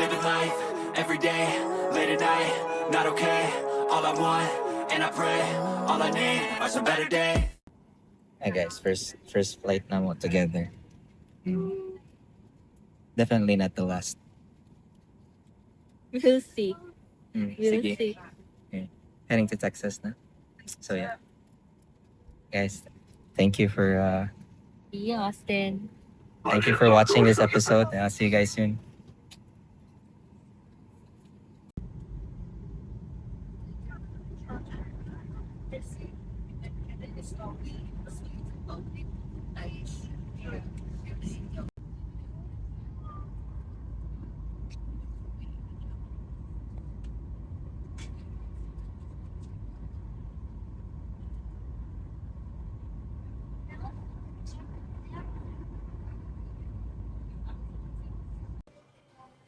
Living life every day, late at night, not okay. All I want, and I pray, all I need are some better days. Hi guys, first flight na mo together. Definitely not the last. We'll see. We'll Sige. See. Heading to Texas na. So yeah. Guys, thank you for See you, Austin. thank you for watching this episode, and I'll see you guys soon.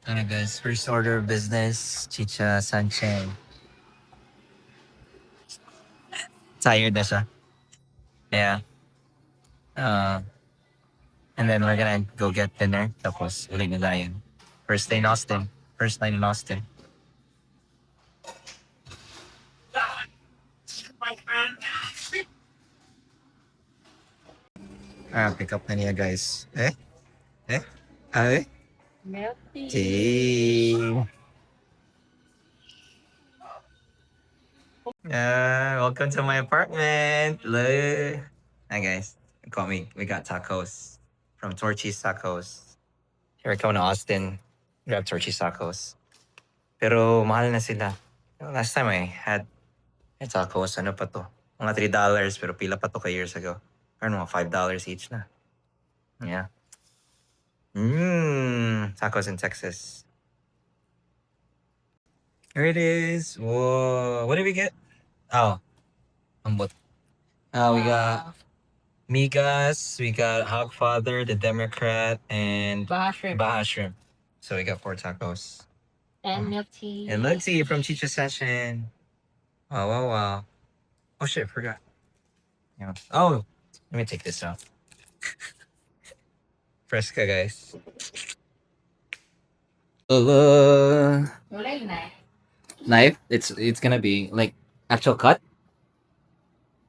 Ano guys, first order of business, Chicha Sanchez. Tired na siya. Yeah. And then we're gonna go get dinner. Tapos ulit na tayo. First day in Austin. First night in Austin. Ah, pick up na niya, guys. Eh? Eh? Ay? Milk tea. Tea. Welcome to my apartment. Look. Hi guys. Got me. We got tacos from Torchy's Tacos. Here we come to Austin. Grab Torchy's Tacos. Pero mahal na sila. Last time I had tacos, ano pa to? Mga $3 pero pila pa to ka years ago. Parang mga $5 each na. Yeah. Tacos in Texas. Here it is. Whoa. What did we get? Oh. Ambot. We got migas, we got Hogfather, the Democrat, and Baja shrimp. Baja shrimp. So we got four tacos. And milk tea. And milk tea from Chicha Session. Wow. Oh shit, forgot. Yeah. Oh, let me take this off. Fresca, guys. Wala yun eh. Knife? It's gonna be like actual cut.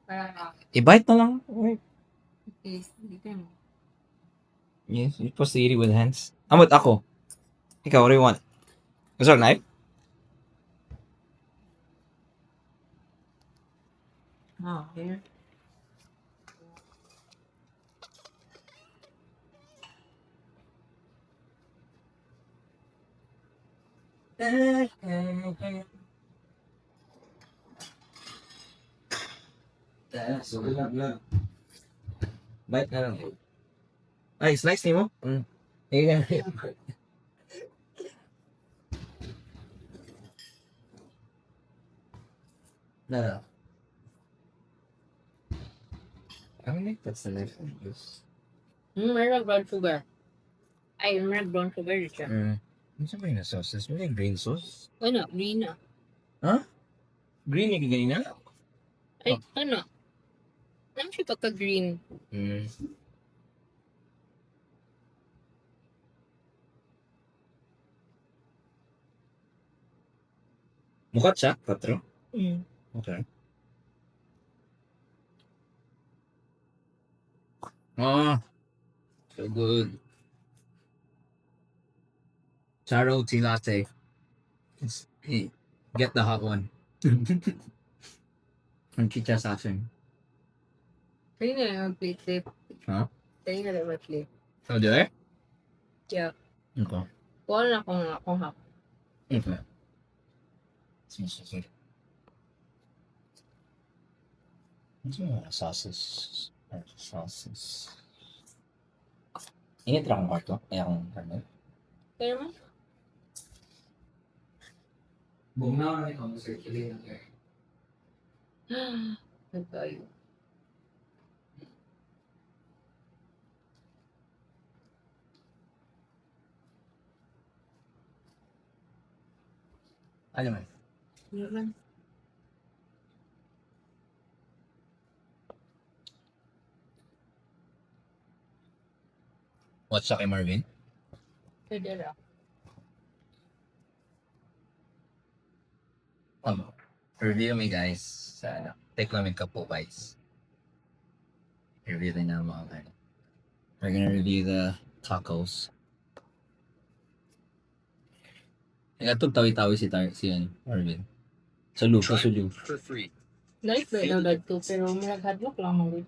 Parang, I-bite na lang. okay, dito mo. Yes, you're supposed to eat it with hands. Amot ako. Ikaw, what do you want? Is there a knife? Oh, here. So, bite na lang. Ay, slice ni mo? Yeah. No. I don't think that's the knife I use. Meron brown sugar. Ay, meron brown sugar dito. Ano ba yung sauce? Is it green sauce? Ano, green na. Huh? Green yung ganina? Ay, ano? Ano siya pagka-green? Mukha siya, patro. Okay. Oh, so good. Charo tea latte. It's, hey, get the hot one. From Chicha Sashin. Pwede na lang mag-plate flip. Huh? Pwede na lang mag-flip. Oh, do I? Yeah. Okay. Kuha na akong akong hap. Okay. Smells so good. What's mga sauces? Sauces. Init ra akong kwarto. Ay, akong karne. Pero man, Bugnaw na ikaw, circulate na air. nagkayo. Ano man? Ano man? What's up kay Marvin? Pwede ra. Review me, guys. Sa ano. Take lang couple bites. Review din na mga ano. We're gonna review the tacos. Nagatog tawi-tawi si Tar si ano, Arvin. Sulu, sa Sulu. For free. Like ba yung to pero murag hadlok lang mo.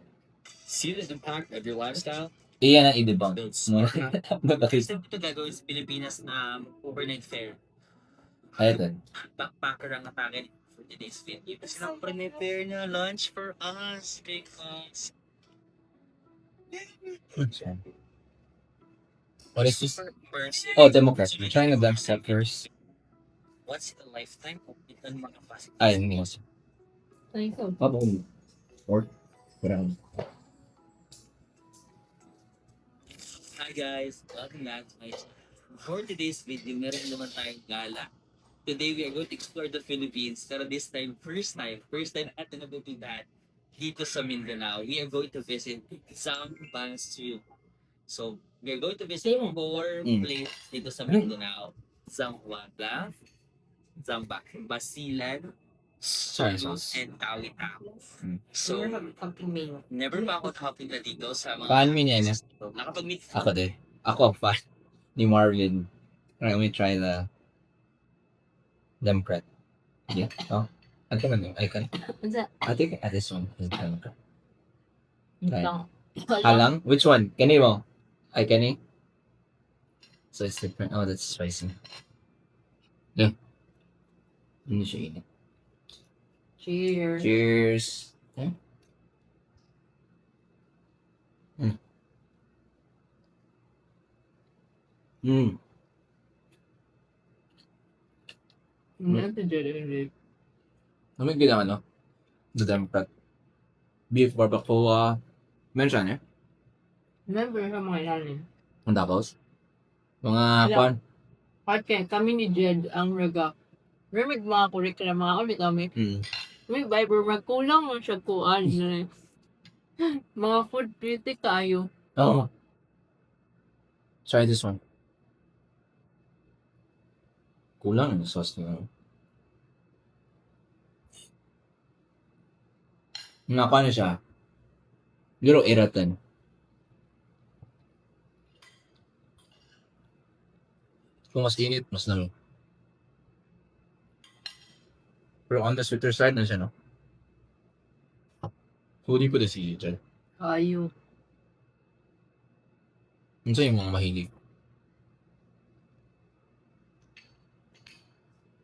See the impact of your lifestyle? Iyan ang i-debunk. Build smart. Bakit? First time ko ito gagawin sa Pilipinas na overnight fare. Kaya to. Backpacker ang atake for today's video. Sila prepare na lunch for us because What is this? First, Oh, Democrat. We're trying the Democrat first. Once in a lifetime kung ito ang mga fast Ay, hindi ko. Thank you. Pabong. Pork. Brown. Hi guys! Welcome back to my channel. For today's video, meron naman tayong gala. Today, we are going to explore the Philippines. Pero this time, first time natin napupuntahan dito sa Mindanao. We are going to visit Zamboanga. So, we are going to visit four places dito sa Mindanao. Zamboanga, Zamba, Basilan, Sorry, Sulu, sauce. and Tawi-Tawi. So, So, something main. never pa ako nakapunta dito sa mga Fan me niya, no? Nakapag-meet Ako din. Ako, fan. Ni Marvin. Alright, let me try the Democrat. Yeah. Oh. Ano man yun? I can. Unsa? I think this one is Democrat. Right. Lang. Halang? Which one? Kani mo? Ay, kani? So it's different. Oh, that's spicy. Yeah. Hindi siya init. Cheers. Cheers. Yeah. Lamig din ang ano? The Democrat. Beef barbacoa. Meron siya, ano? Remember sa mga ilalim. Ang tapos? Mga Wala. kwan. Okay, kami ni Jed ang raga. Remig mga kurik na mga ulit kami. May Viber, magkulang mo siya kuan. Mga food critic kayo. Oo. Try this one. Kulang yung sauce niya. Nakaano siya? Little 8 out of 10. Kung mas init, mas lalo. Pero on the sweeter side na siya, no? Huli ko na si Jed. Kayo. Ano yung mga mahilig?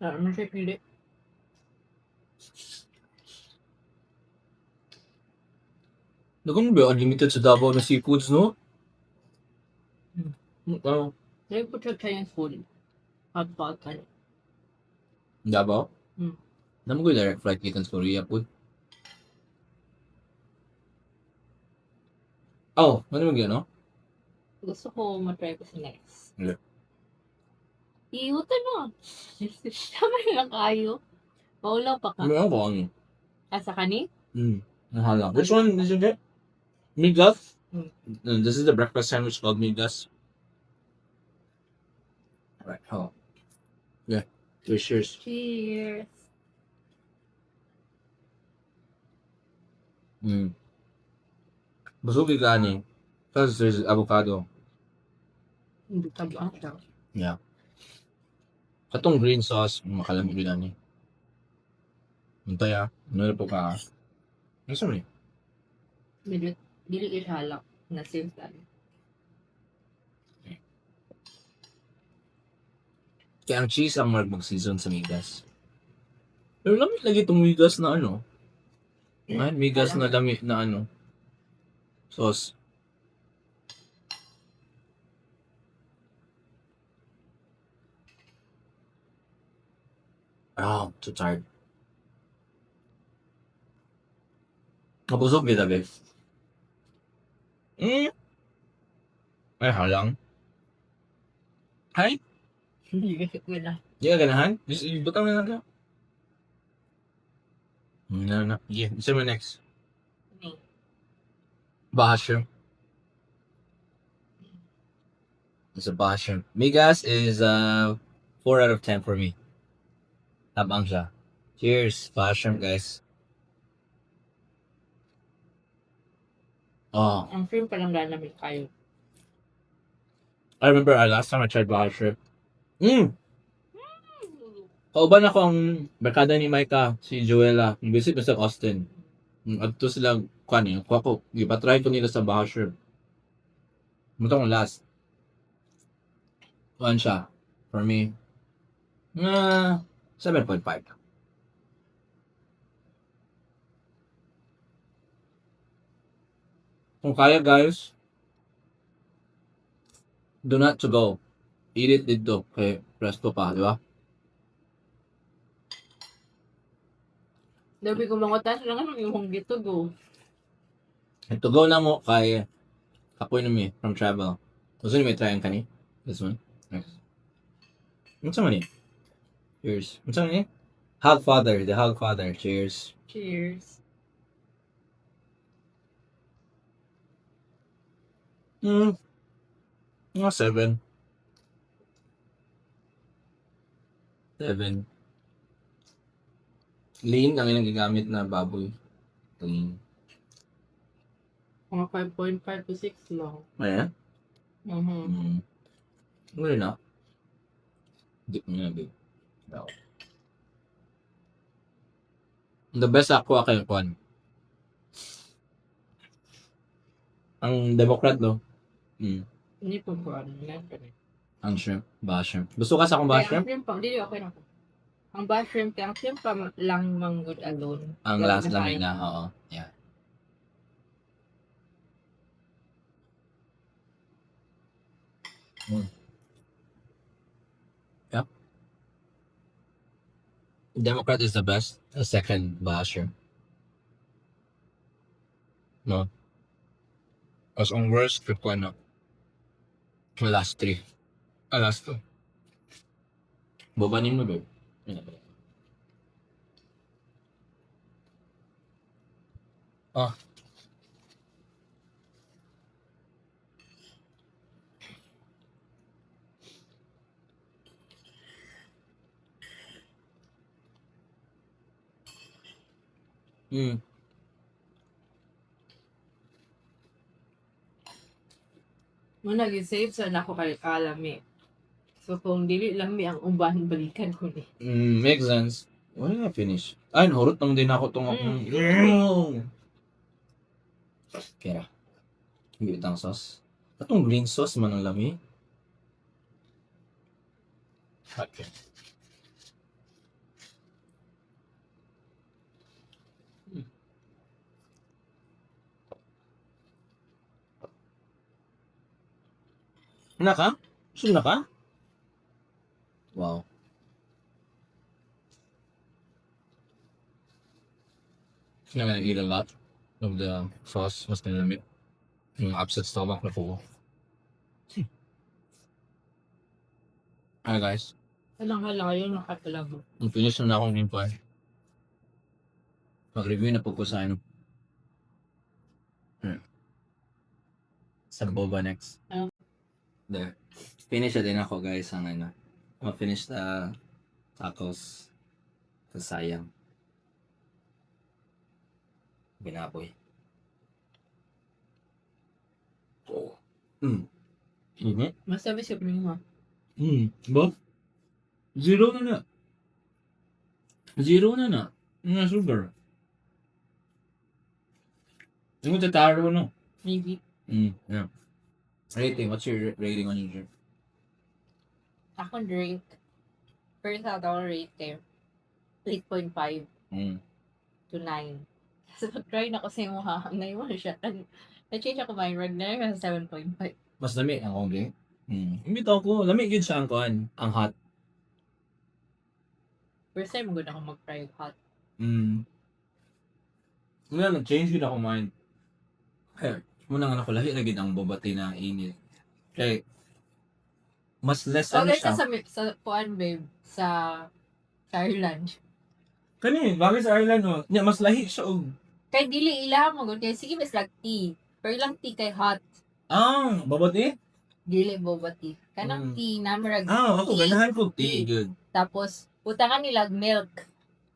Ano siya pili? Nagun ba unlimited sa Davao na seafoods, no? Oh. Like po siya Chinese food. Hot pot. Ano. Davao? Mm. Naman ko direct flight gikan sa Korea po. Oh, ano mag no? Gusto ko matry ko sa next. Yeah. Iutan mo. Tama lang kayo. Maulaw pa ka. Ano ba ano? Asa ka ni? Nahala. Which one did you get? Migas? Mm. This is the breakfast sandwich called migas. Alright, hold on. Yeah. Cheers, cheers. Cheers. Busog ka ni. Because there's avocado. Hindi ka ba siya? Yeah. Katong green sauce, makalamig yun ani. Untay ah. Ano na po ka ah. Ano sa ni? Medyo, dili ka siya halak. Na same time. Kaya ang cheese ang mag-season sa migas. Pero lamig lagi itong migas na ano. Ay, migas na lami na ano. Sauce. Ah, I'm too tired. Nabusog kita, babe. Ay, halang. Hi? Hindi ka wala. Di ka ganahan? Just, butang na lang ka. No, no. Yeah, send me next. Ni. Baha shrimp. It's a baha shrimp. Migas is 4 out of 10 for me. Tabang siya. Cheers. Baja shrimp, guys. Oh, Ang shrimp pa lang lami kaayo. I remember our last time I tried Baja shrimp. Kauban ako ang barkada ni Micah, si Joella. Visit mo sa Austin. Adto sila kuan eh. Kuha ko, ipatry ko nila sa Baja shrimp. Mutong last. Kuan siya. For me. 7.5. Kung kaya, guys, do not to go. Eat it dito. Kay presko pa, di ba? Dabi ko mangutan lang anong imong gitugo. To go na mo kay kapoy na mi from travel. Gusto niyo may try ang kani? This one? Nice. Unsa man ni? Cheers. Unsa man ni? Hogfather, the Hogfather. Cheers. Cheers. Mga 7. 7. Lean ang ilang gigamit na baboy. Lean. Mga 5.5 to 6 lang. Ayan. Wala na. Di ko na, babe. No. The best ako kay Kwan. Ang Democrat, no? Hindi po ko ano. Lang pa rin. Ang shrimp. Ba shrimp. Gusto ka sa akong ba Kaya ang shrimp? shrimp pa, dili okay na ako. Ang ba shrimp, kaya ang shrimp pa lang manggod alone. Ang Wala last na lang tayo. na, oo. Yeah. Yeah. Democrat is the best. The second basher. No. As ang worst, ko ano. Last three. Ah, last two. Babanin mo, babe. Yun na, babe. Ah. Muna, gi-save sa nako kay kalami. So kung dili lami ang uban, balikan ko ni. Makes sense. Wala na finish. Ay, nahurot naman din ako itong akong. Kaya. Hindi itang sauce. Atong green sauce man ang lami. Okay. Na ka? Gusto na ka? Wow. I'm gonna eat a lot of the sauce. Mas nilamit. Yung upset stomach na po ko. Hi guys. Walang hala kayo, nakatalago. Finish na akong game plan. Mag-review na po ko sa ano. Sa boba next. Ah. There. Finish na din ako, guys, ang ano. Ma-finish the tacos. Sayang. Binaboy. Oh. Masabi siya prima. Ba? Zero na na. Zero na na. Na sugar. Yung tataro, no? Maybe. Yeah. Rating. What's your rating on your drink? Akong drink. First out ako rate eh. 8.5 to 9. So, try na kasi mo ha. Naiwan siya. Na-change ako mind. Rag na 7.5. Mas lami ang akong drink. Hindi ko. Lami yun siya ang kuan. Ang hot. First time good ako mag-try hot. Wala, nag-change yun ako mind. Kaya, muna nga ako, lahi na gid ang boba tea na init. Kay, mas less ano Okay, siya. sa kuan, babe. Sa Ireland. Kani, bagay sa Ireland, no? Nya, mas lahi siya og. Kay dili ila mo gud kay sige mas lag tea. Pero ilang tea kay hot. Ah, boba tea? Dili boba tea. Kanang tea na murag Ah, ako tea. ganahan ko tea. Good. Tapos utangan nila milk.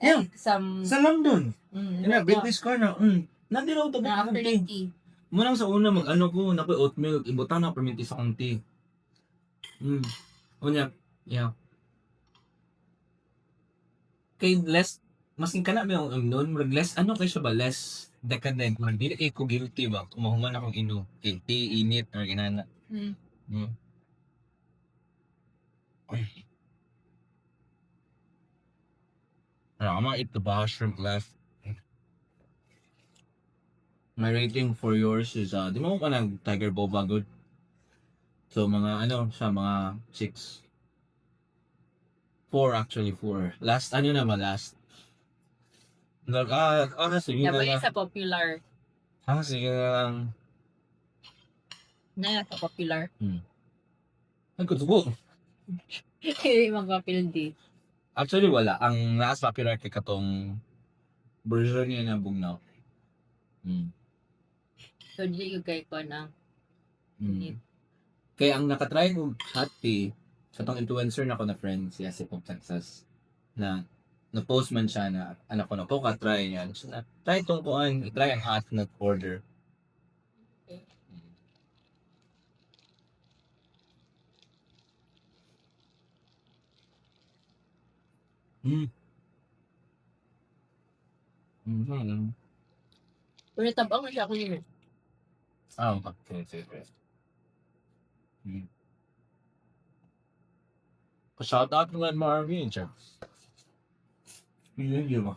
Yeah. Some Sa London. Ina, British corner. Nandito ako Na tabok after ng tea. tea. Munang sa una mag ano ko, nakoy oat milk, ibutang na perminti sa akong tea. Unya, yeah. Kay less maskin kana may ang nun, murag less ano kay siya ba less decadent, murag dili kay ko guilty ba kung mahuman akong inom. Kay tea init or ginana. Ay. I'm gonna eat the bar shrimp left. My rating for yours is di mo ka nag Tiger Boba good. So mga ano sa mga 6. 4 actually, 4. Last ano na ba last? Nag sige na Nabay lang. sa popular. Sige na lang. Na sa popular. Ay, kutubo. Hindi magpapildi. Actually wala. Ang last popular kay katong version niya na bugnaw. So, di yung kay ko na. Kaya ang nakatry ko hot tea, katong influencer na ko na friend, si Asip of Texas, na na-post man siya na anak ko na po ka-try niya. So, na, try itong kuan, try ang hot nut order. Pero tabang na siya ako yun. Ah, okay. Sige, sige. Shout out naman Marvin, siya. Yun yun ba?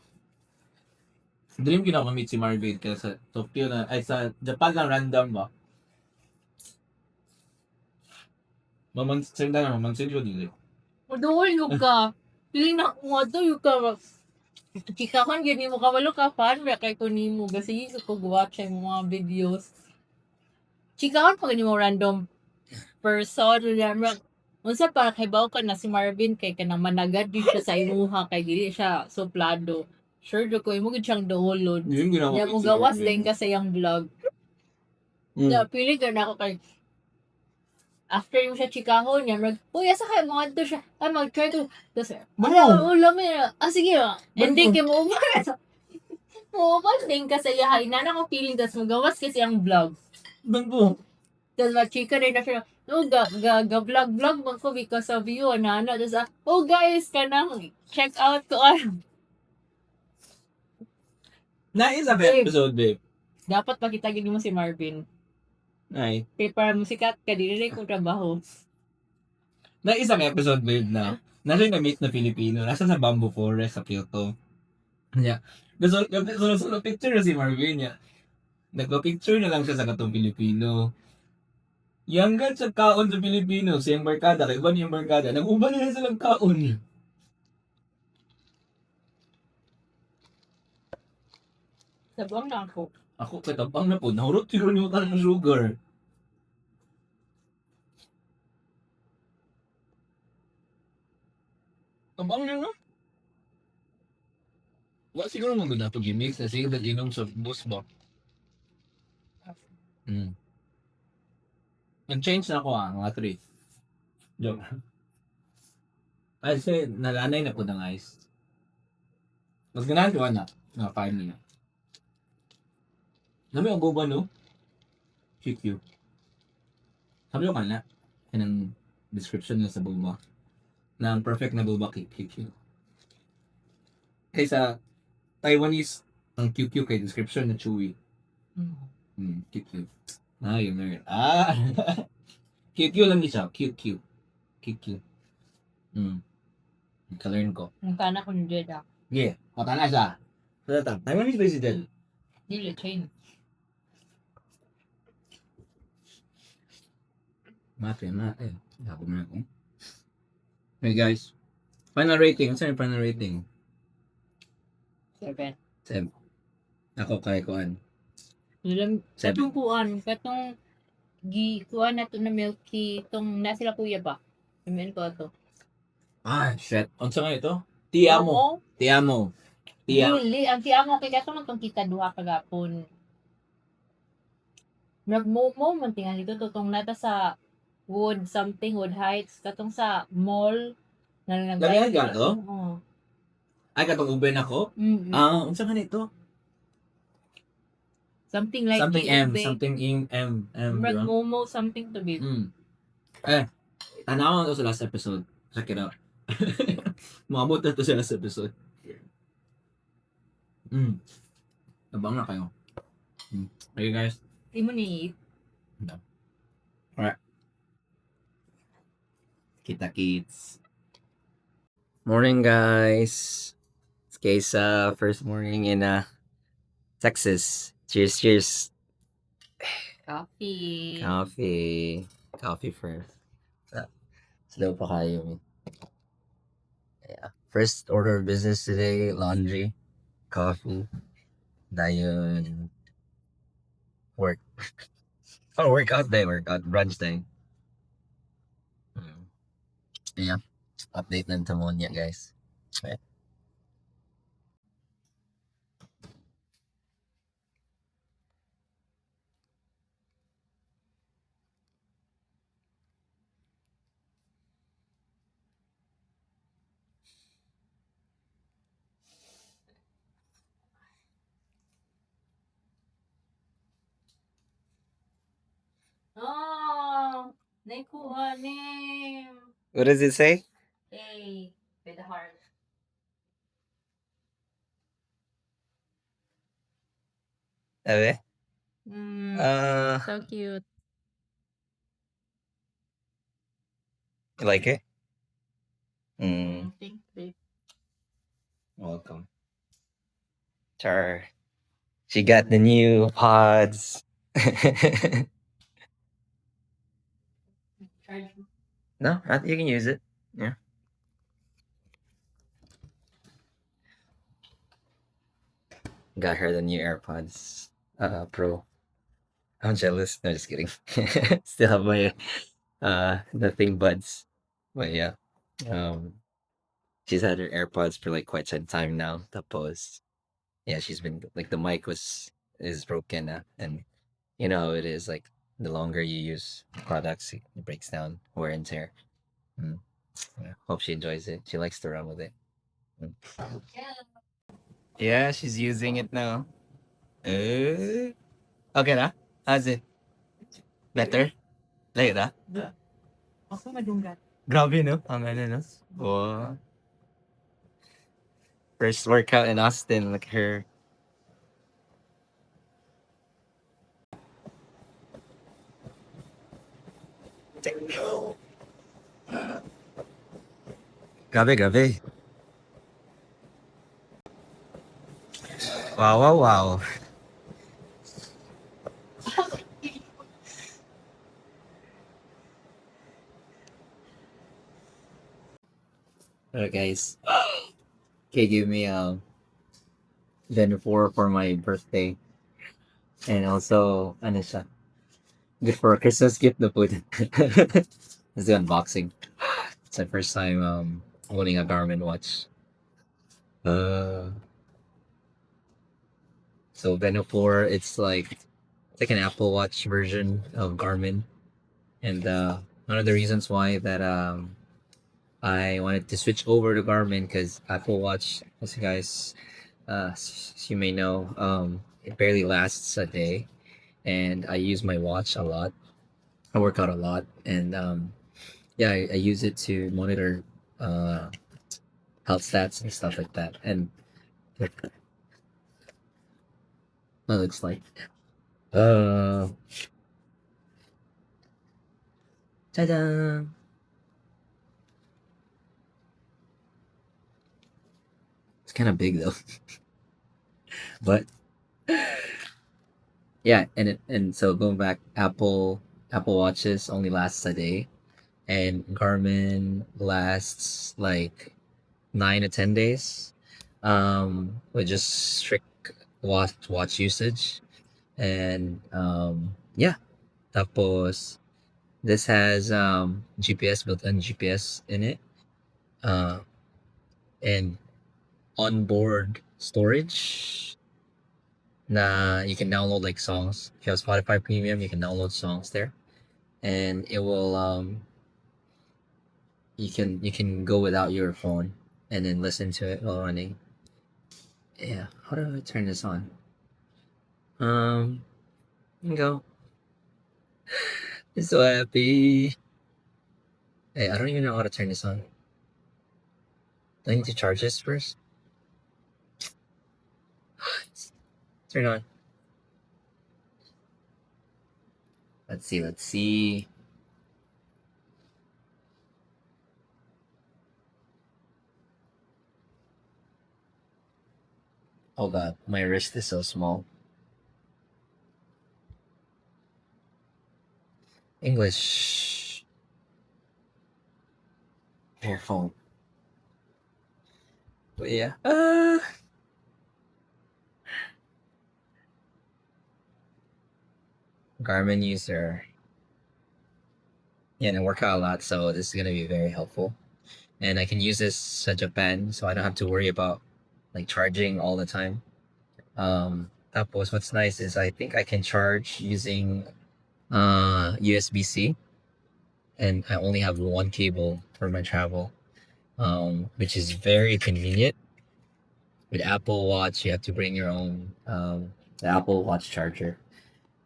Dream ko na ma-meet si Marvin kaya sa Tokyo na, ay sa Japan lang random ba? Mamansin na, mamansin ko dili. Maduol yung ka. Piling na kung ato yung ka. Chika kon gini mo kabalo ka fan ba kay ko nimo kasi ko watch ang mga videos. Chika kon pag nimo random person na unsa para kay bawo ka na si Marvin kay kanang managad din siya sa imuha kay dili siya suplado. Sure jud ko imo gid siyang duolon. Dream ko na Nya ma-meet mo si gawas Marvin. din ka sa iyang vlog. Na pili ka na ako kay after yung siya chikahon niya, mag, uy, asa kayo, mga to siya, ay, mag-try to, tapos, Bano? ano, ulam niya, sige, Bano? hindi, kay mo uman, mo uman din ka sa iya, inana ko feeling, tapos magawas kasi ang vlog. Ban po? Tapos machika rin na siya, oh, ga, ga, ga, vlog, vlog man ko because of you, ano, ano, tapos, oh, guys, kanang, check out ko, Nais ang Babe. episode, babe. Dapat pakita gid mo si Marvin. Ay. Kay para musikat ka, dili rin kong trabaho. Na isang episode, babe, na nasa yung na-meet na Filipino, nasa sa Bamboo Forest sa Kyoto. Niya. Gusto, gusto, picture na si Marvin niya. Nagpa-picture na lang siya sa katong Pilipino. Yang gan sa kaon sa Pilipino, siyang barkada, kay uban yung barkada, nag-uban na lang silang kaon. Sabang na ako. Ako, katabang na po, nahurot siguro niyo ng sugar. Tabang na, no? Wa siguro mo na to gimix na sige inom sa bus ba. Nag-change na ako mga 3. Joke. Kasi nalanay na po ng ice. Mas ganahan ko na. Mga 5 na. Nami ang boba, no? QQ. Sabi ko ka na. Yan ang description niya sa boba. Na ang perfect na boba kay QQ. Kaysa Taiwanese, ang QQ kay description na chewy. QQ. Yun na yun. QQ lang siya. QQ. QQ. Ka-learn ko. Nagkana ko ni Jeda. Yeah. Mata na siya. Sa Taiwanese president. Dili, chain. Mate, mate. Ako na ako. Hey guys. Final rating. Ano yung final rating? 7. 7. Ako kay Kuan. Alam, 7. katong kuan, katong gi kuan na to na milk tea, tong na sila kuya ba? Amen ko to. Shit. Unsa nga ito? Ti amo. Ti amo. Ti amo. Dili, ang ti amo kay katong man tong kita duha kagapon. Nagmomo man tingali to tong nata sa Wood something, Wood Heights, katong sa mall na nag Lamihan ka to? Oo. Ay, katong ube nako? Mm. Ah, unsa gani to? Something like Something M, ube. Something M, M, M, di Murag ba? momo something to be. Eh, tanaw na to sa last episode. Check it out. Maabot na to sa last episode. Abang na kayo. Okay, guys. Di mo ni Alright. Kita kits. Morning, guys. It's Kesa, first morning in Texas. Cheers, cheers. Coffee. Coffee. Coffee first. Ah, slow pa kayo, mi. Yeah. First order of business today, laundry, coffee, dayon work. Oh, workout day, workout, brunch day. Yeah. Update lang ta mo niya, guys. Okay. Oh, naikuha ni. What does it say? Hey, with the heart. Abe? So cute. You like it? Thank you. Welcome. Char. She got the new pods. Charge. No, you can use it. Yeah. Got her the new AirPods Pro. I'm jealous. No, just kidding. Still have my Nothing Buds. But yeah. She's had her AirPods for like quite some time now. Tapos yeah, she's been like the mic was is broken and you know how it is, like the longer you use products, it breaks down, wear and tear. Yeah. Hope she enjoys it. She likes to run with it. Yeah. Yeah, she's using it now. Okay na? How's it? Better? Layo na? Ako madunggat. Grabe, no? Ang ano, no? Oh. First workout in Austin. Look at her. Grabe, grabe. Wow. Alright, guys. Okay, give me Venu 4 for my birthday. And also, ano siya? Good for a Christmas gift na po. Let's do unboxing. It's my first time owning a Garmin watch. So Venu 4, it's like an Apple Watch version of Garmin. And one of the reasons why that I wanted to switch over to Garmin, because Apple Watch, as you guys, as you may know, it barely lasts a day, and I use my watch a lot. I work out a lot, and I use it to monitor health stats and stuff like that. And look, what it looks like. Ta-da! It's kind of big though. But yeah, and it, and so going back, Apple Watches only lasts a day, and Garmin lasts like 9 to 10 days, with just strict watch usage, and yeah. Tapos this has GPS, built-in GPS in it, and onboard storage. Na you can download songs. If you have Spotify Premium, you can download songs there, and it will you can go without your phone and then listen to it while running. Yeah, how do I turn this on? Go. I'm so happy. Hey, I don't even know how to turn this on. Do I need to charge this first? Turn on. Let's see, let's see. Oh God, my wrist is so small. English. Pair phone. But yeah. Garmin user. Yeah, and I work out a lot, so this is gonna be very helpful. And I can use this sa Japan, so I don't have to worry about like charging all the time. Tapos what's nice is I think I can charge using USB-C, and I only have one cable for my travel, which is very convenient. With Apple Watch, you have to bring your own the Apple Watch charger,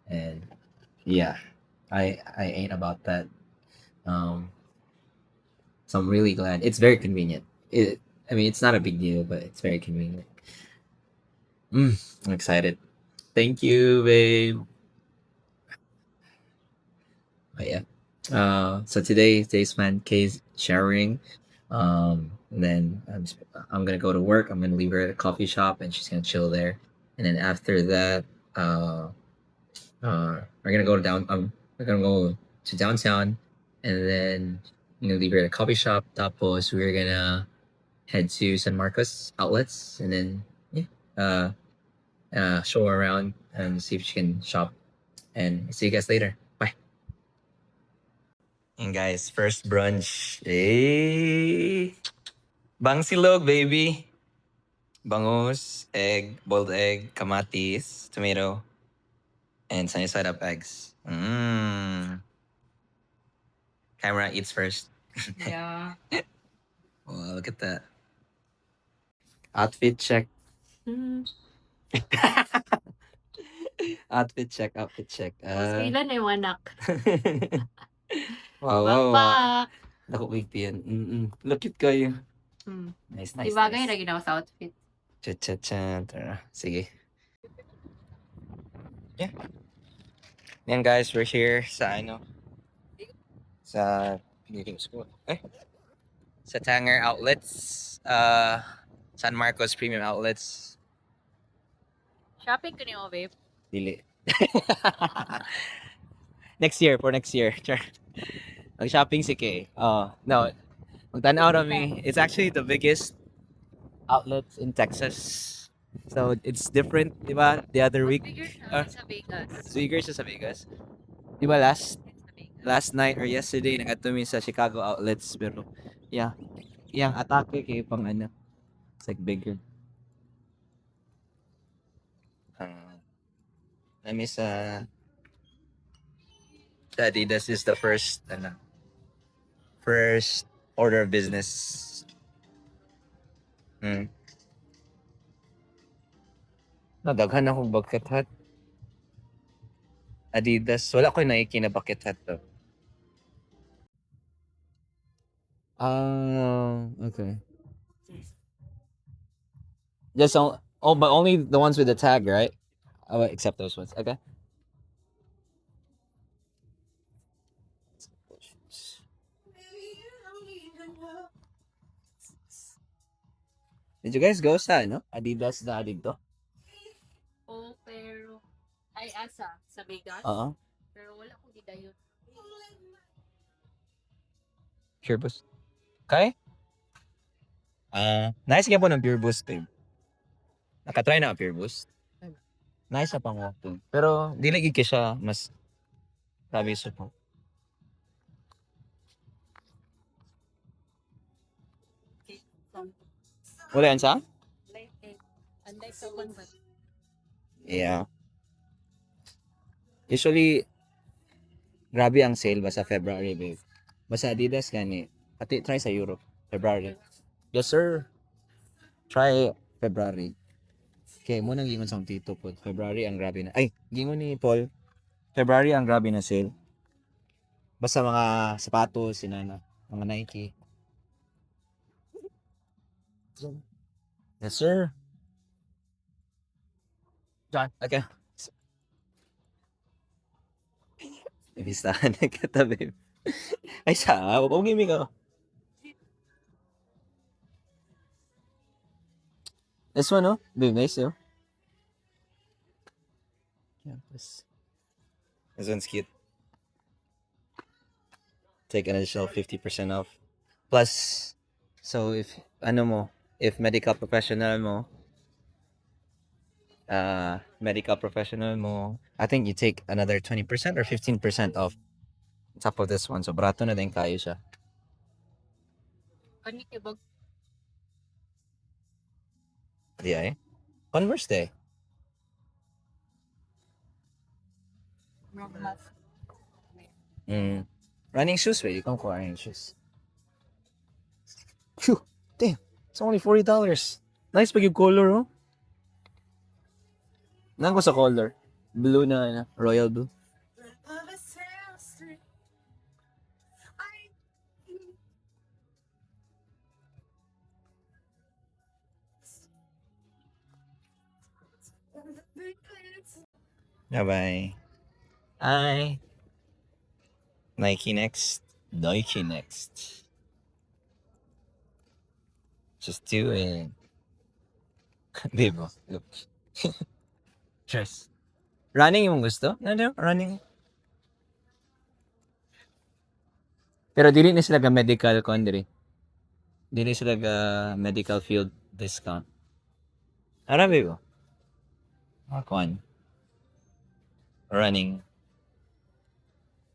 and yeah, I ain't about that. So I'm really glad. It's very convenient. It I mean, it's not a big deal, but it's very convenient. I'm excited. Thank you, babe. But yeah. So today's plan, Kay's showering. And then I'm gonna go to work. I'm gonna leave her at a coffee shop, and she's gonna chill there. And then after that, we're gonna go to downtown, and then I'm gonna leave her at a coffee shop. Tapos we're gonna head to San Marcos outlets, and then yeah, show her around and see if she can shop. And see you guys later. Bye. And guys, first brunch. Hey, Bangsilog, baby. Bangus, egg, boiled egg, kamatis, tomato, and sunny side up eggs. Camera eats first. Yeah. Wow, look at that. Outfit check. Outfit check, outfit check. Pila na yung anak. Wow. Backpack. Dako kay tiyan. Look cute kayo. Nice, nice, Di bagay nice. na ginawa sa outfit. Cha cha cha. Tara. Sige. Yeah. Yan guys, we're here sa ano sa school. Eh? Sa Tanger Outlets. San Marcos Premium Outlets. Shopping ko niyo, babe. Dili. Next year, for next year. Char. Mag-shopping si Kay. Oh, no. Magtanaw rami. It's actually the biggest outlet in Texas. So it's different, di ba? The other week. Bigger siya sa Vegas. Bigger siya sa Vegas. Di ba last Sa Vegas. last night or yesterday nag-adto mi sa Chicago outlets, pero yeah. Yang atake kay pang ano. It's like bigger. I miss Adidas is the first ano, first order of business. Nadaghan akong bucket hat. Adidas. Wala ko Nike na bucket hat to. Ah, okay. Just on, oh, but only the ones with the tag, right? Oh, except those ones. Okay. Did you guys go sa ano? Adidas na dito? Oh, pero ay asa sa Vegas. Oo. Pero wala ko gidayon. Pure Boost. Okay? Ah, nice nga po ng Pure Boost, babe. Nakatry na ang Pure Boost. Nice na pang walking. Pero di lagi kay siya mas grabe sa po. Wala yan sa? Unlike sa one. Yeah. Usually, grabe ang sale ba sa February, babe. Basta Adidas gani. Pati try sa Europe. February. Yes, sir. Try February. Kay mao nang giingon sa akong tito po. February ang grabe na. Ay, giingon ni Paul. February ang grabe na sale. Basta mga sapatos, inana, mga Nike. Yes, sir. John. Okay. Ibistahan na kita, babe. Ay, sa, huwag gimi ka. This one, oh. Babe, nice, oh. Yeah, this one's cute. Take an additional 50% off. Plus, so if, ano mo, if medical professional mo, I think you take another 20% or 15% off on top of this one. So, barato na din kaayo siya. Kani kay bag Di ay? Converse day. mas. Running shoes, wait. You can call running shoes. Phew! Damn! It's only $40. Nice pag yung color, oh. Nang ko sa color. Blue na, ano, royal blue. Bye-bye. Hi. Nike next. Nike next. Just do it. Babe, oh, look. Dress. Running yung gusto? Ano? Running. Pero dili na sila ga medical kon diri. Dili sila ga medical field discount. Ara, babe, oh. Ah, kuan. Running.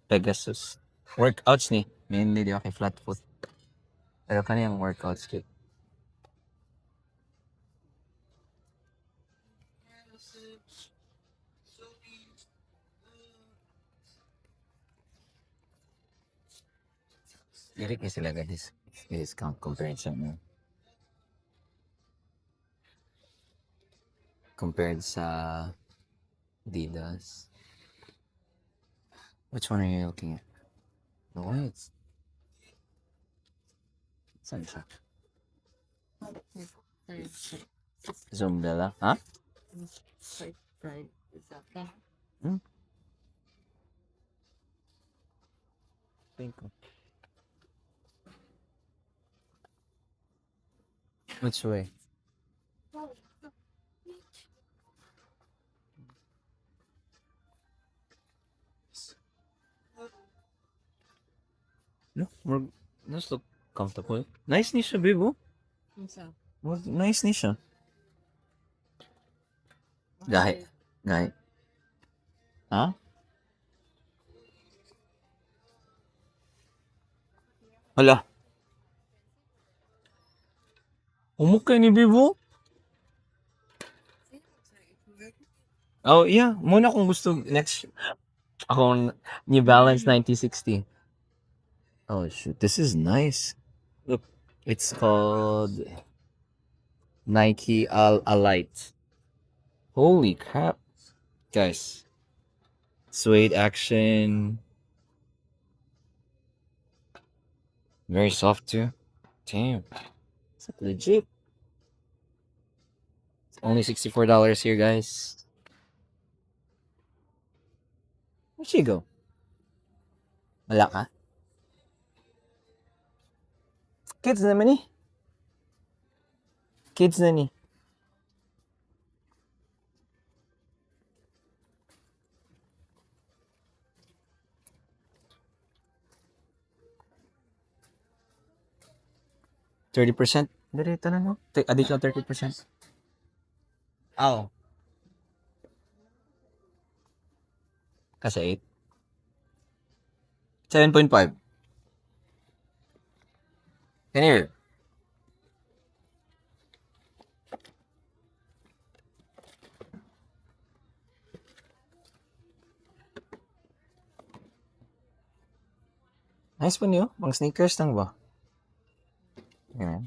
Pegasus. Workouts ni. Mainly di ba kay flat foot. Pero kaniyang workouts kit. Dili kay sila ga discount compared sa ano. Compared sa Adidas. Which one are you looking at? The whites. Saan siya? Zumbella. Ha? Right. Think ko. Which way? No, more, just look comfortable. Nice ni siya, babe, oh. Unsa? Well, nice ni siya. Gahi. Gahi. Ha? Hala. Humok kay ni babe, oh. Oh, yeah. Muna kung gusto next. Akong New Balance 9060. Oh, shoot. This is nice. Look, it's called Nike Al Alight. Holy crap. Guys. Suede action. Very soft too. Damn. It's like legit. It's only $64 here, guys. Where'd she go? Wala ka? Kids naman eh. Kids na ni. 30%. Dali, ito na no. Take additional 30%. Oh. Kasi 8. 7.5. Can you? Nice pa niyo. Pang sneakers lang ba? Yeah.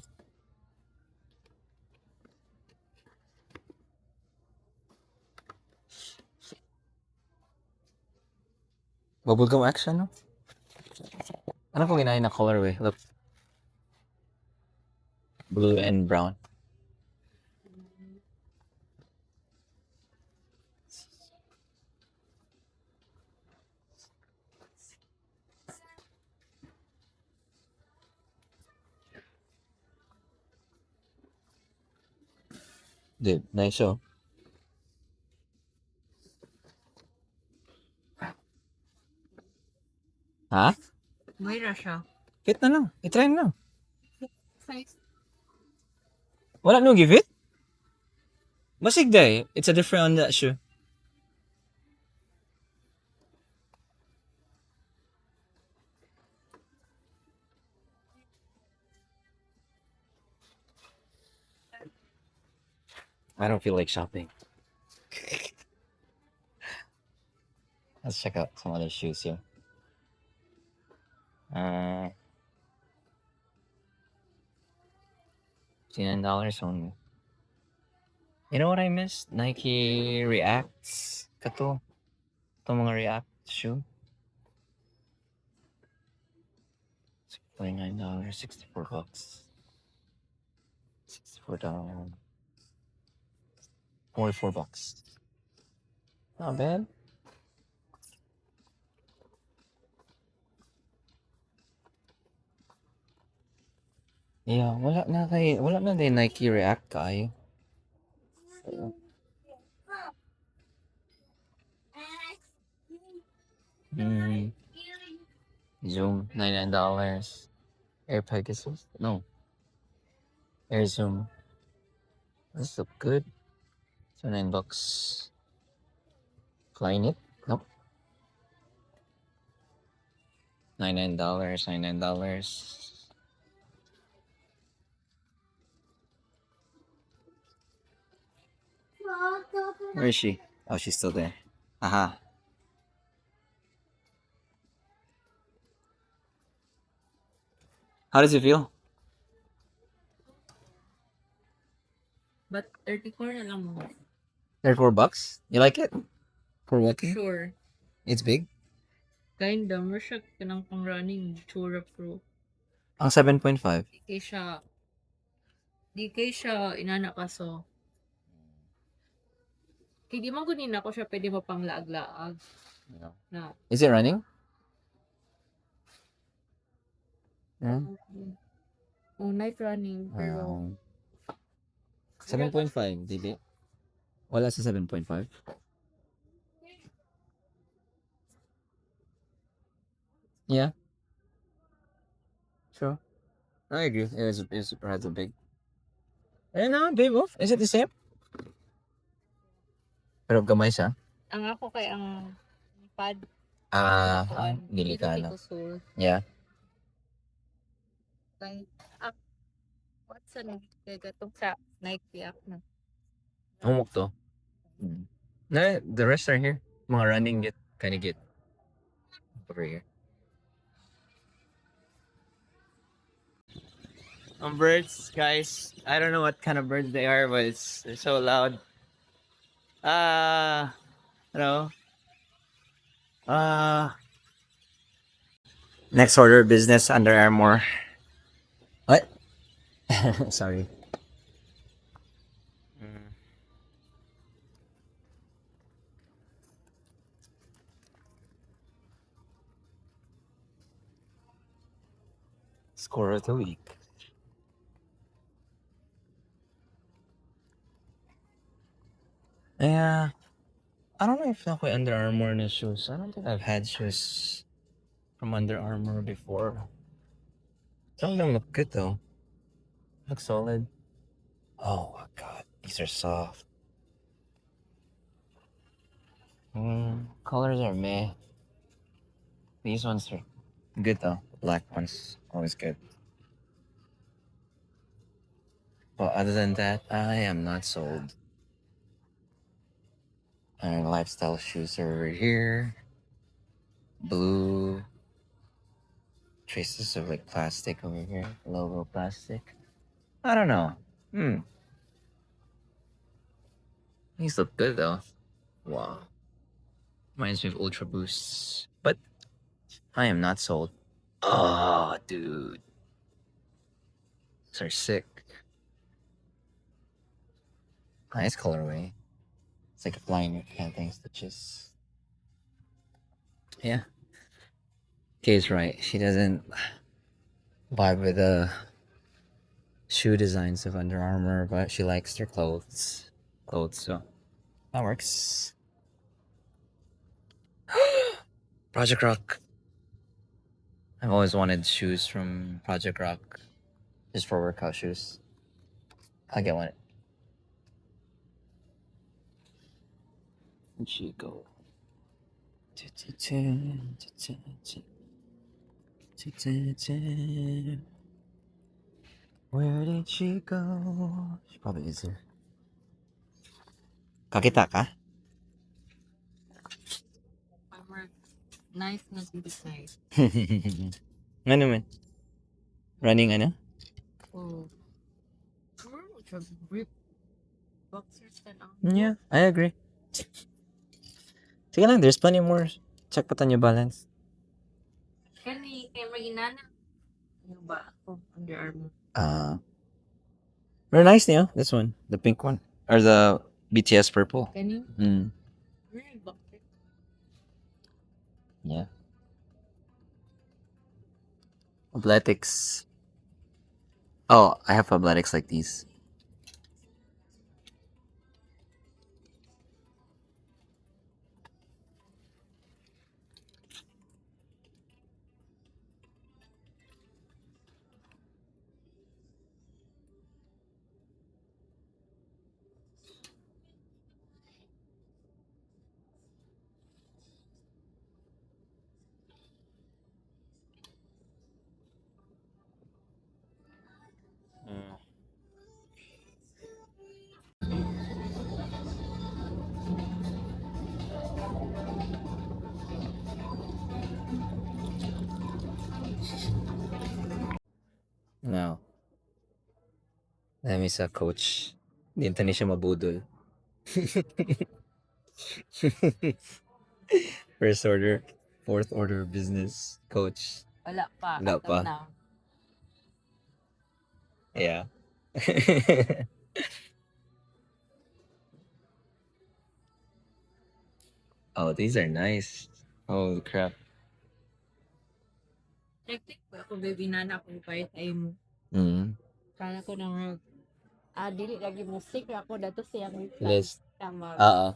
Bubblegum action, no? Ano kung ginahin na colorway? Look. Blue and brown. Dude, nice show. Ha? May ra siya. Fit na lang. I-try na lang. Size. Wala no give it? Masig day. It's a different on that shoe. I don't feel like shopping. Let's check out some other shoes here. $9 only. You know what I missed? Nike Reacts. Kato. Itong mga React shoe. It's $49, $64. $64. $44. Not bad. Yeah, wala na din Nike React kaayo. Zoom, $99. Air Pegasus? No. Air Zoom. This look good. So $9. Flyknit? Nope. $99, $99. Where is she? Oh, she's still there. Aha. How does it feel? But 34 na lang mo. $34? You like it? For walking? Sure. It's big? Kinda, mo siya kanang pang running tsura pro. Ang 7.5. Di kay siya inana kaso. Kay di man gud ko siya pwede mo pang laag-laag. No. Na. Is it running? Yeah. Oh, night running pero 7.5, dili. Wala sa 7.5. Yeah. Sure. I agree. It's rather big. Eh no, babe, oh. Is it the same? Pero gamay siya. Ang ako kay ang pad Ah, kuan, dili dili ka kay na. kusol. Yeah. Kay ang what's sa kay katong sa Nike app na. Humok to. Na, the rest are here. Mga running get, kind of get over here. Birds, guys. I don't know what kind of birds they are, but it's they're so loud. Ah, hello. Next order of business, Under Armour. What? Sorry. Score of the week. Yeah. I don't know if ako Under Armour na shoes. I don't think I've had shoes from Under Armour before. Some of them look good though. Look solid. Oh my God, these are soft. Colors are meh. These ones are good though. Black ones, always good. But other than that, I am not sold. And lifestyle shoes are over here. Blue. Traces of like plastic over here. Logo plastic. I don't know. These look good though. Wow. Reminds me of Ultra Boosts. But I am not sold. Oh, dude. These are sick. Nice colorway. It's like a flying kind of thing, stitches. Yeah. Kay's right. She doesn't vibe with the shoe designs of Under Armour, but she likes their clothes. Clothes, so that works. Project Rock. I've always wanted shoes from Project Rock, just for workout shoes. I'll get one. Where'd she go? Where did she go? She probably is here. Kakita ka? Nice na design. Ano man? Running ano? Oh. Rip. Boxers na lang. Yeah, I agree. Sige lang, there's plenty more. Check pa New Balance. Kani, kay maginana. Ano ba ako? Under Armour. Very nice niyo. This one. The pink one. Or the BTS purple. Kani? Boxer. Yeah. Athletics. Oh, I have athletics like these. No. Dami sa Coach. Hindi ni siya mabudol. First order, fourth order of business, Coach. Wala pa. Wala Ato pa. na. Yeah. Oh, these are nice. Oh crap. Nag-think ko ako, baby, nana akong part ay mo. Kala ko na mag, dili lagi mo sick ako dato siya mo. List. Tama. Oo.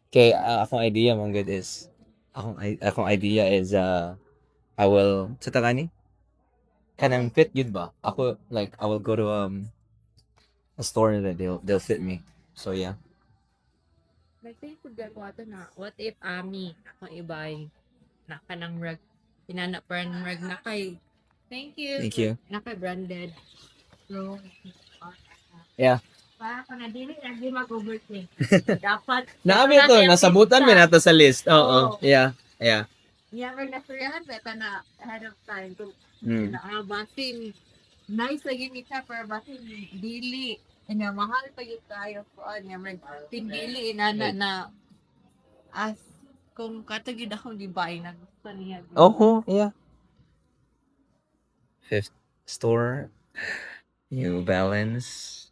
Okay, akong idea man good is akong idea is I will sa takani kanang fit yun ba? Ako, like, I will go to a store and then they'll fit me. So yeah. Nag-think ko gagawa ato na, what if ami akong ibay na kanang rag pinana brand rag na kay. Thank you. Thank you. Na kay branded. So, Yeah. Para ko na dili lagi mag-overthink. Dapat Naami to, nasabutan mi nato sa list. Oo. Oo. Yeah. Yeah, we're nasurihan beta na ahead of time. Kung na basin nice lagi ni siya pero basin dili nya mahal pa yun tayo po nya may tindili inana na as kung katagid akong di buy na gusto niya. Oh, yeah. Fifth store, New Balance.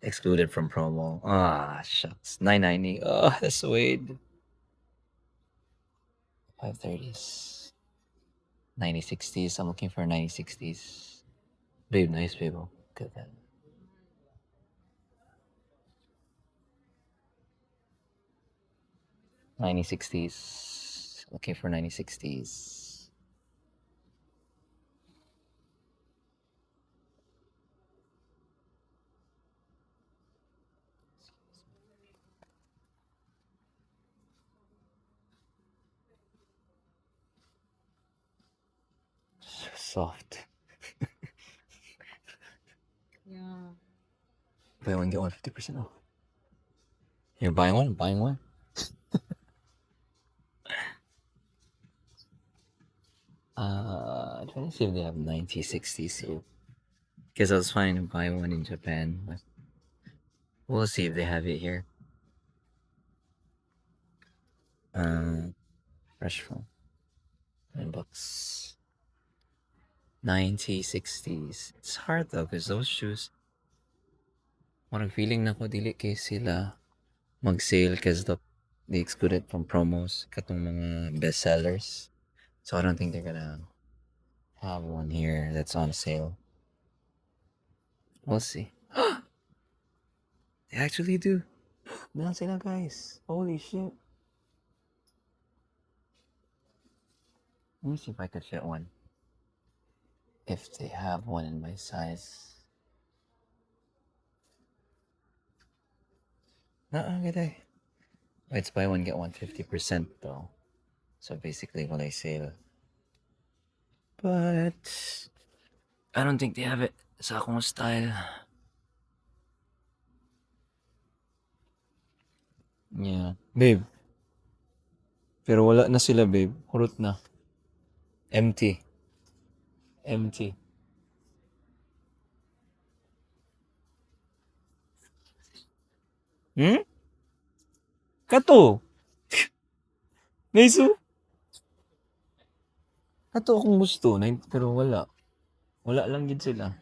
Excluded from promo. Ah, shucks. 990. Oh, that's Suede. 530s. 9060s. I'm looking for 9060s. Babe, nice, babe. Oh, look at that. 9060s. Looking for 9060s. So soft. Yeah. Buy one, get one 50% off. You're buying one? Buying one? I'm trying to see if they have 9060s here. Because I was planning to buy one in Japan, but we'll see if they have it here. Fresh from $9. 9060s. It's hard though, 'cause those shoes, parang feeling nako dili kay sila mag-sale 'cause they excluded from promos katong mga best sellers. So I don't think they're gonna have one here that's on sale. We'll see. They actually do. Naa sila, guys. Holy shit. Let me see if I could fit one. If they have one in my size. Naa gyud ay. It's buy one get one 50% though. So basically walay sale. But I don't think they have it sa akong style. Yeah. Babe. Pero wala na sila, babe. Hurot na. Empty. Empty. Kato! Naisu? Kato akong gusto, pero wala. Wala lang gyud sila.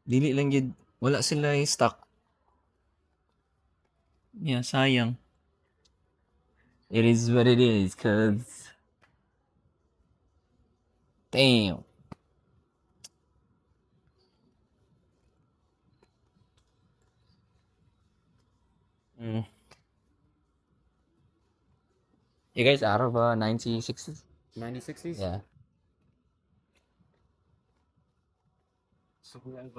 Dili lang gyud, wala sila yung stock. Yeah, sayang. It is what it is, 'cause damn. You guys out of 1960s? 9060s? Yeah. So we have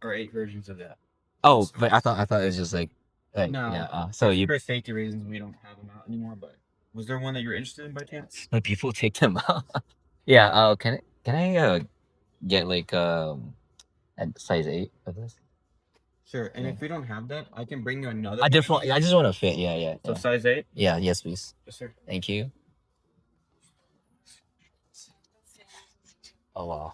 or eight versions of that. Oh, but I thought it was just like No. yeah. So you For safety reasons, we don't have them out anymore. But was there one that you were interested in by chance? When people take them out. Yeah. Can I get like a size 8 of this? Sure. And Yeah. if we don't have that, I can bring you another. I just want I just want to fit. Yeah. So Yeah. size 8. Yeah. Yes, please. Yes, sir. Thank you. Oh wow.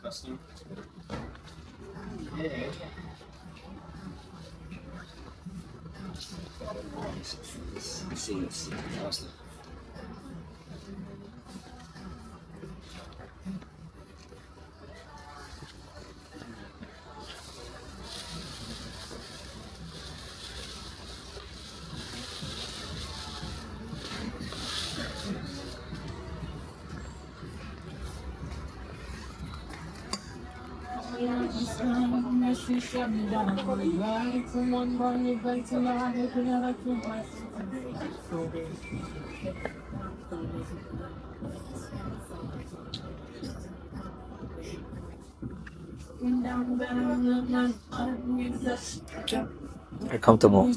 Custom. Let's see. Let's see. Awesome. Very comfortable.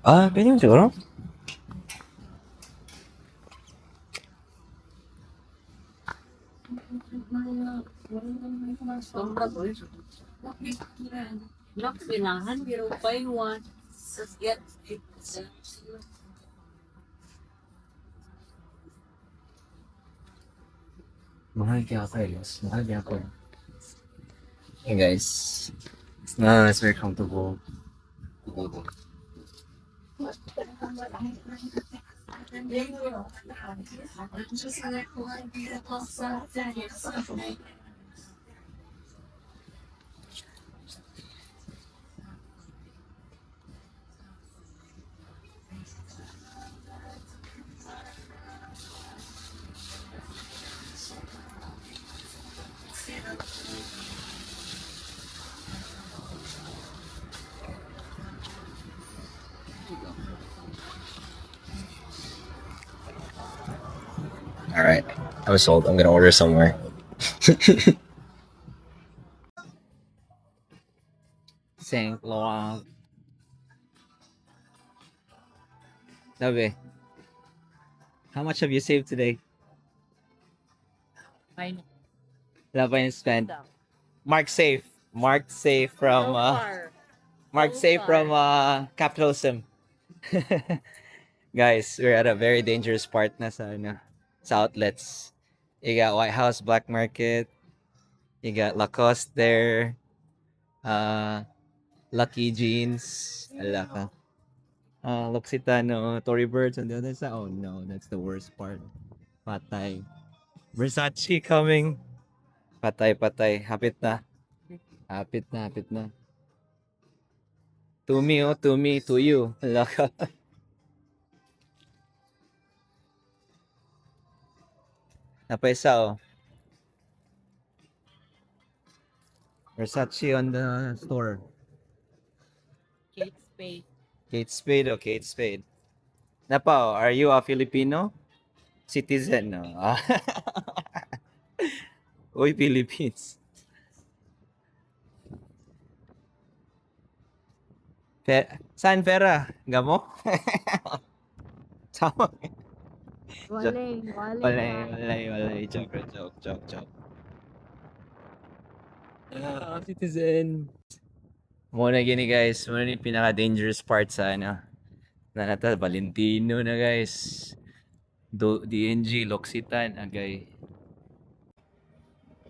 Ah, pwede mo siguro. Sobra ko. Nak, pero buy one. Get it. Mahal kaya ako, Elias. Mahal kaya ako. Hey guys. It's nice, very comfortable. All right, I was sold. I'm gonna order somewhere. Saint Laurent. Sabi. How much have you saved today? Fine. Wala pa yung spend. Mark safe. Mark safe from So far. Mark So safe far. from capitalism. Guys, we're at a very dangerous part na sa ano, sa outlets. You got White House Black Market. You got Lacoste there. Lucky Jeans. Ala ka. L'Occitano, Tory Burch on the other side. Oh no, that's the worst part. Patay. Versace coming. Patay, patay. Hapit na. Hapit na, hapit na. To me, oh, to me, to you. Ala ka. Napaisa, oh. Versace on the store. Kate Spade. Kate Spade, oh, Kate Spade. Napa, oh, are you a Filipino? Citizen, no? Uy, Philippines. Saan pera? Gamo? Tama. Walay, walay. Walay, walay, walay. Joke, joke, joke, joke. Ah, citizen. Muna gini, guys, muna ni pinaka-dangerous part sa ano. Na nata Valentino na, guys. Do DNG, L'Occitane, agay.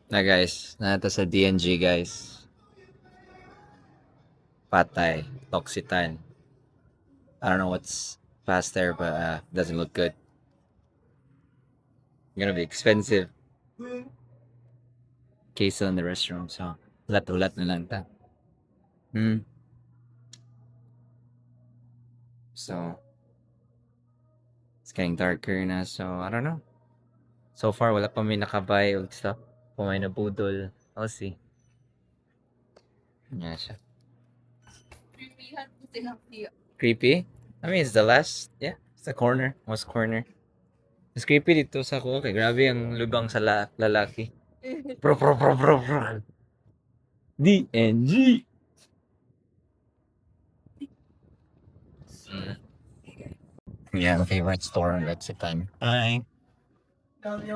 Na guys, nata sa DNG, guys. Patay, L'Occitane. I don't know what's past there, but doesn't look good. Gonna be expensive. Queso in the restroom, so ulat-ulat na lang ta. So, it's getting darker na, so I don't know. So far, wala pa may nakabuy og stuff. Kung may nabudol, I'll see. Yeah, siya. Creepy? I mean, it's the last, yeah, it's the corner, most corner. It's creepy dito sa ko. Okay, grabe ang lubang sa lalaki. Bro, bro, bro, bro, bro. DNG! Yeah, my favorite store in L'Occitane. Hi. Okay.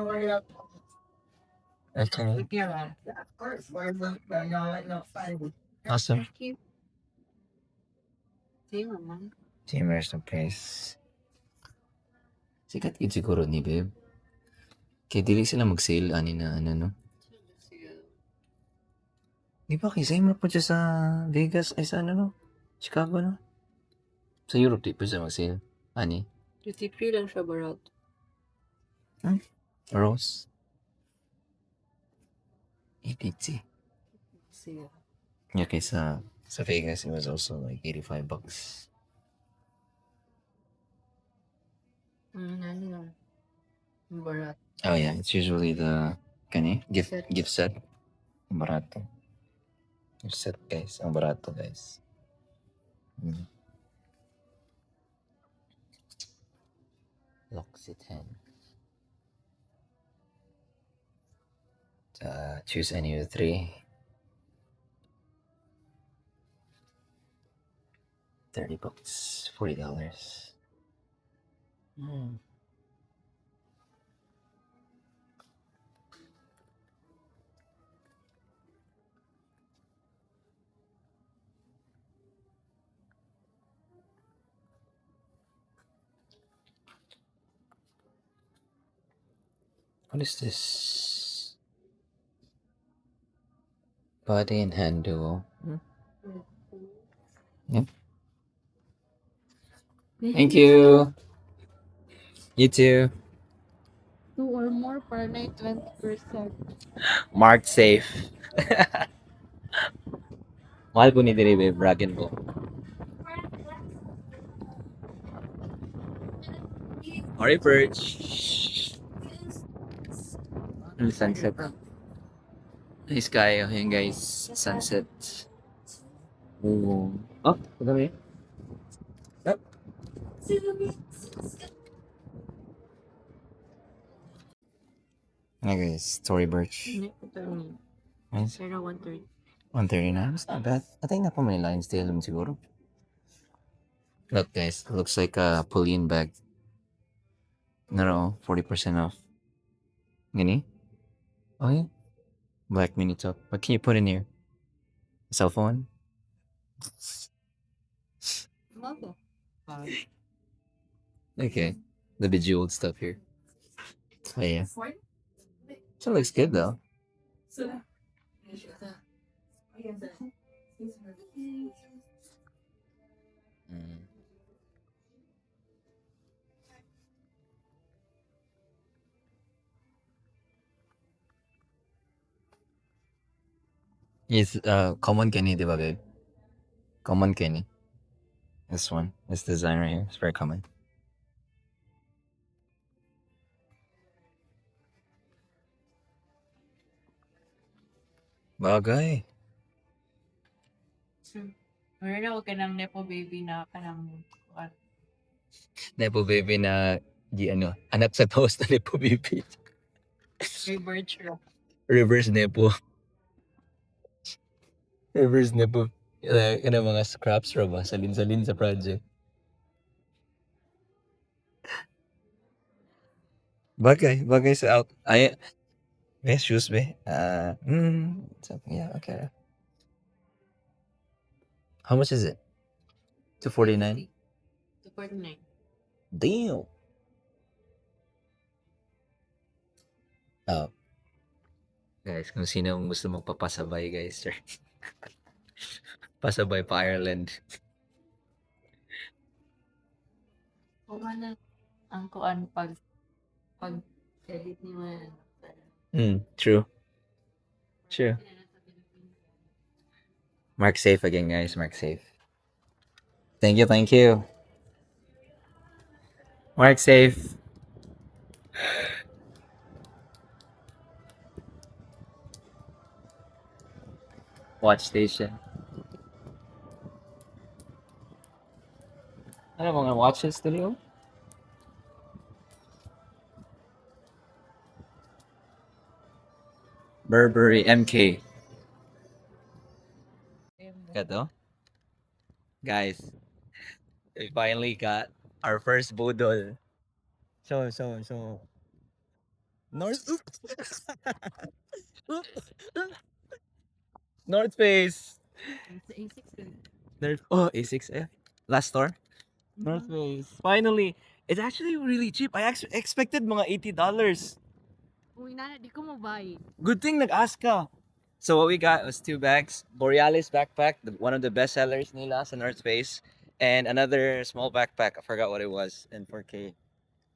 Awesome. Same naman. Same rest in place. Sikat yun siguro ni babe. Kaya dili sila mag-sale ani na ano, no? Di ba kay same ra po siya sa Vegas ay sa ano, no? Chicago, no? Sa Europe di po siya mag-sale. Ani? 53 lang siya barat. Rose? 80. Siya. Yeah, kay sa Vegas it was also like $85. Ano lang. Barat. Oh yeah, it's usually the kani gift Set. Gift set. Ang barato. Gift set, guys. Ang barato, guys. L'Occitane. Choose any of the three. $30, $40. What is this? Body and hand duo. Yep. Thank you. You too. Two or more per night, 20%. Marked safe. Mahal po ni diri, babe. Ragan ko. Alright, Perch. Ang sunset. Nice kayo. Ayan, guys. Sunset. Oh. Oh, kami. Up. Hi guys, Tory Burch. Nice. Pero 130. 139. It's not bad. I think napa may lines tail siguro. Look guys, looks like a Pauline bag. Naro, 40% off. Gani? Oh yeah. Black mini top. What can you put in here? Cell phone? Mo. Okay. The bejeweled stuff here. Oh yeah. So it looks good though. It's common kani, di ba, babe? Common kani. This one, this design right here, it's very common. Bagay. Meron ako kanang nepo baby na kanang kuan. Nepo baby na di ano, anak sa toast na nepo baby. Reverse ra. Reverse nepo. Reverse nepo. Like, ano, mga scraps ra ba? Salin-salin sa project. Bagay, bagay sa out. Ay, be, shoes be. Something, yeah, okay. How much is it? 249? 249. Damn. Oh. Guys, kung sino ang gusto magpapasabay, guys, sir. Pasabay pa Ireland. Kung ano ang kuan pag edit ni mo na. True. True. Mark safe again, guys. Mark safe. Thank you, thank you. Mark safe. Watch station. Ano mga watches tuloy? Burberry MK. Kato? Guys, we finally got our first budol. So. North Face. Sa A6 eh. North, oh, A6, eh. Last store. North Face. Finally, it's actually really cheap. I actually expected mga $80. Uy, nana, di ko mo-buy. Good thing nag-ask ka. So what we got was two bags, Borealis backpack, one of the best sellers nila sa North Face, and another small backpack. I forgot what it was in 4K.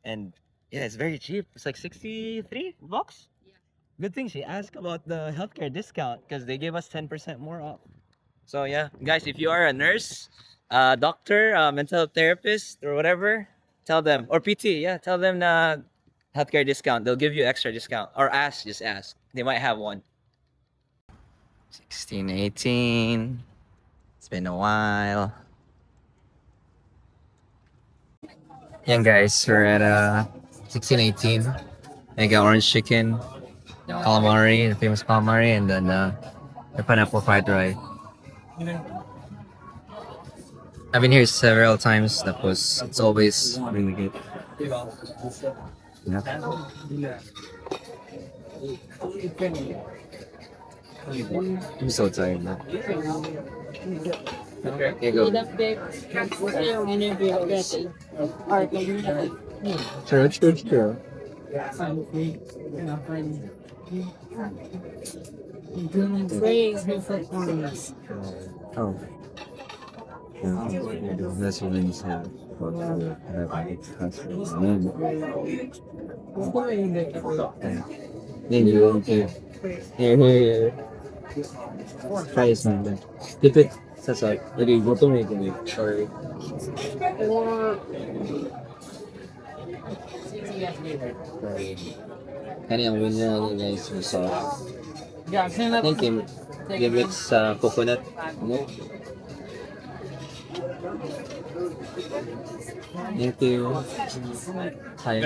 And yeah, it's very cheap. It's like $63. Yeah. Good thing she asked about the healthcare discount because they gave us 10% more off. So yeah, guys, if you are a nurse, doctor, mental therapist, or whatever, tell them, or PT, yeah, tell them na healthcare discount. They'll give you extra discount. Or ask, just ask. They might have one. 16, 18. It's been a while. Yeah, guys, we're at 16, 18. I got orange chicken, calamari, the famous calamari, and then the pineapple fried rice. I've been here several times. That was it's always really good. Yeah. I'm so tired now. Okay, go. Babe. Gusto yung energy natin. Or True. Oh. That's really sad. Then you want to. Here, here, here. Try this one then. Dip it. That's like, okay, bottom it. Sorry. Kani ang winner guys yung sauce. Thank you. Give it sa coconut. No? Thank you. Hi.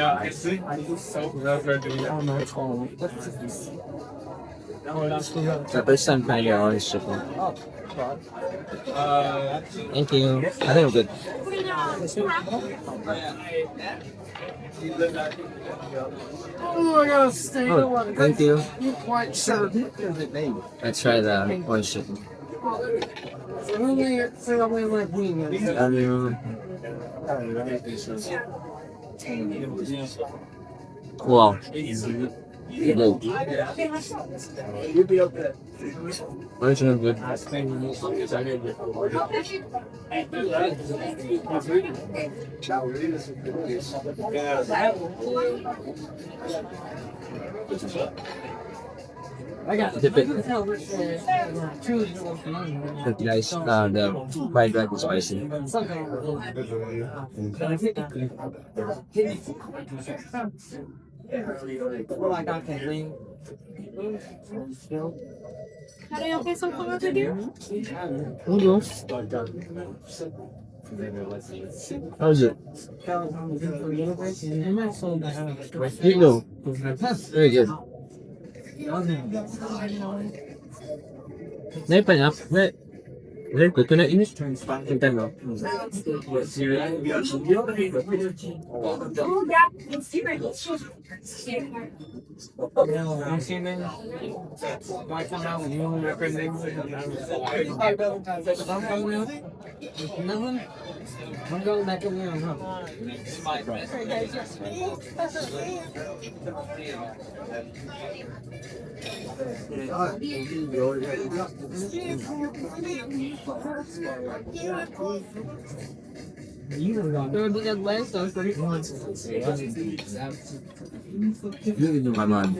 The first time trying the orange chicken. Thank you. I think I'm good. Oh, thank you. Let's try the orange chicken. Wow. Good. Orange chicken good. Dip it. But guys, the fried rice is spicy. Hello. How's it? You know. Very good. Nay pa na. Nay. Very good. Kuna inis. Nintendo. Yun yung naman.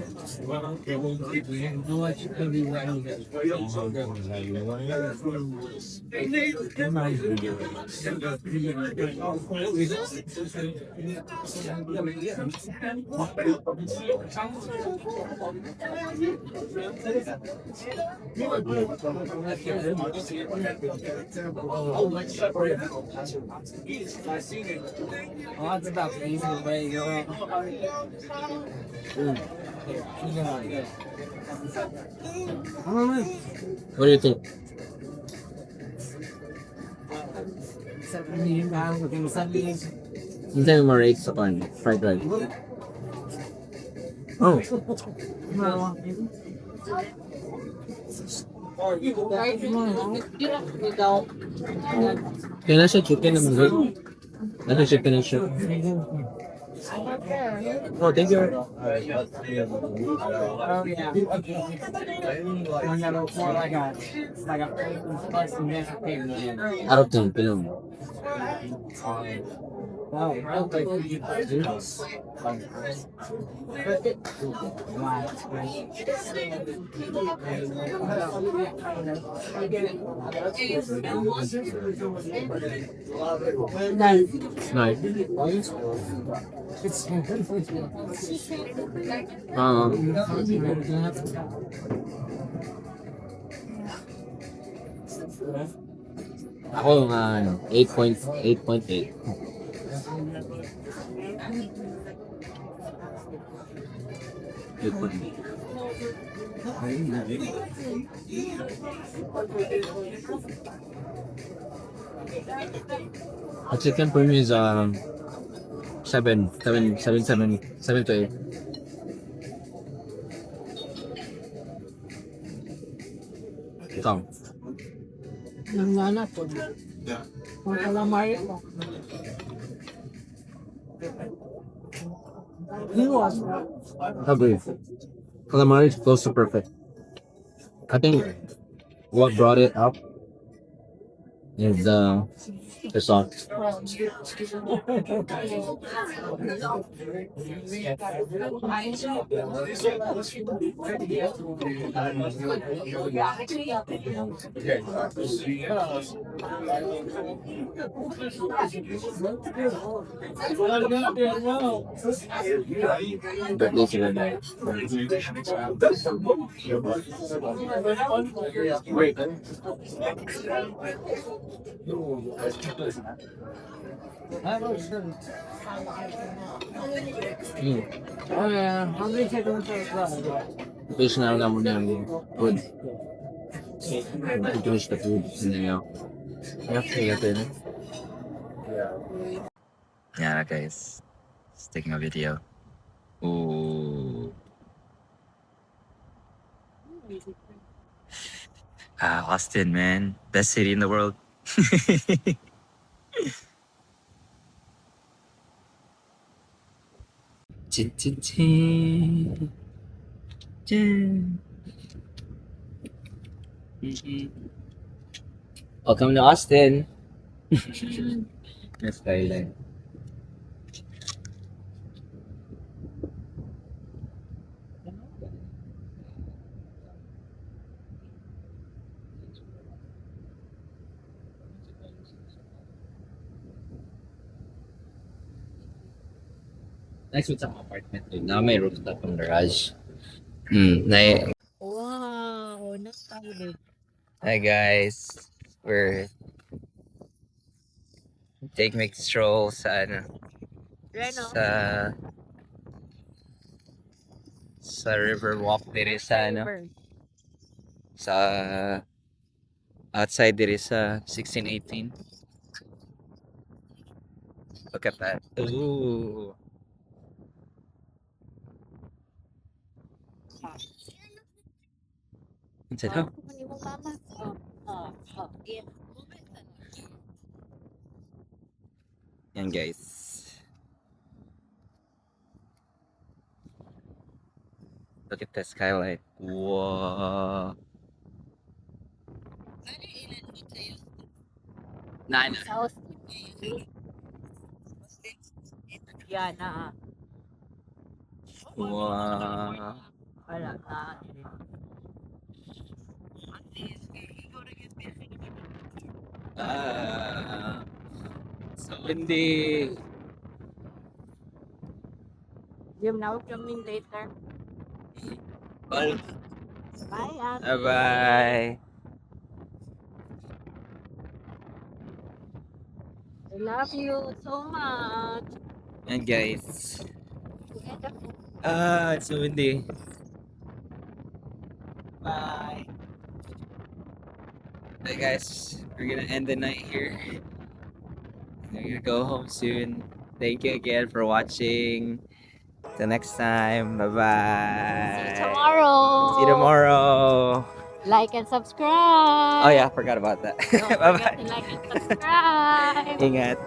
What do you think? Hindi mo rate sa pan, fried rice. Oh, kaya nasa chicken naman good. Nasa chicken na siya. Oh, thank you. Out of 10, pila mo? Nice. Ako nga ano, 8.8.8. 8.8. A chicken for me is 7, 7, 7, 7, 7 to 8. Ikaw. Nangana po. Ang calamari. Agree. Calamari is close to perfect. I think what brought it up is the sauce. But this is Oh yeah, I'm gonna take one for the club. Finish na lang muna yung food. Finish the food. Yeah. Okay, natin. Yeah, guys. Just taking a video. Ooh. Ah, Austin, man. Best city in the world. Chin, chin, chin. Chin. Welcome to Austin. The skyline. Next with some apartment dun na may rooftop ang garage. Wow, nakakahilig. Hi guys. We're take make stroll sa ano, Reno. sa river walk diri sa ano, sa outside diri sa 1618. Look at that. Ooh. Unsa daw? Oh, yeah. Yan, guys. Look at the skylight. Whoa. Nine. Sa Austin. Yeah, na. Wow. Wala na. Ah, so windy. Jim, now coming later. Bye. Bye, ate. Bye bye. I love you so much. And guys. Ah, it's so windy. Bye. Hey guys, we're gonna end the night here. We're gonna go home soon. Thank you again for watching. Till next time. Bye bye. See you tomorrow. See you tomorrow. Like and subscribe. Oh yeah, I forgot about that. Don't Bye forget bye. to like and subscribe. Ingat.